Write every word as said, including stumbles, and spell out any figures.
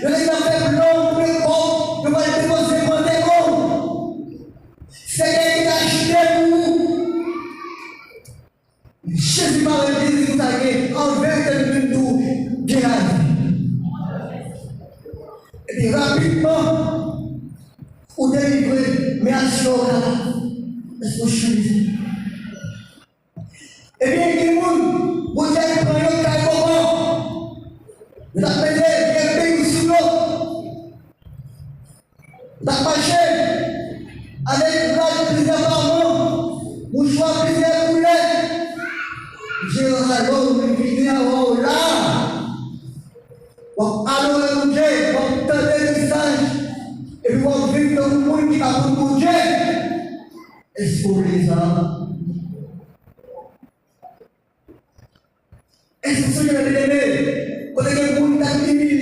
Yo te nan fè plan pou pran kòb, yo pral depanse pou anterman w. Sèkèy ki te achte pou ou. Jezi pa wè Jezi pou sa gen, an verite, li vin di w, gen lavi. Epi rapidman, ou delivre, men asire w ka la. Èske w chanje? Ebyen, gen moun, Bondye al pran yo kay bòkò. Yo t ap mete vye pil sou yo. Yo t ap mache avèk rad plizyè pavan, mouchwa plizyè koulè. Jezi alò, li vini avè w la. W ap adore Bondye, w ap tande mesaj, epi w ap viv tankou moun ki pa konn Bondye. Èske w vle sa? Èske w sonje lè, byeneme, kote gen moun k ap imilye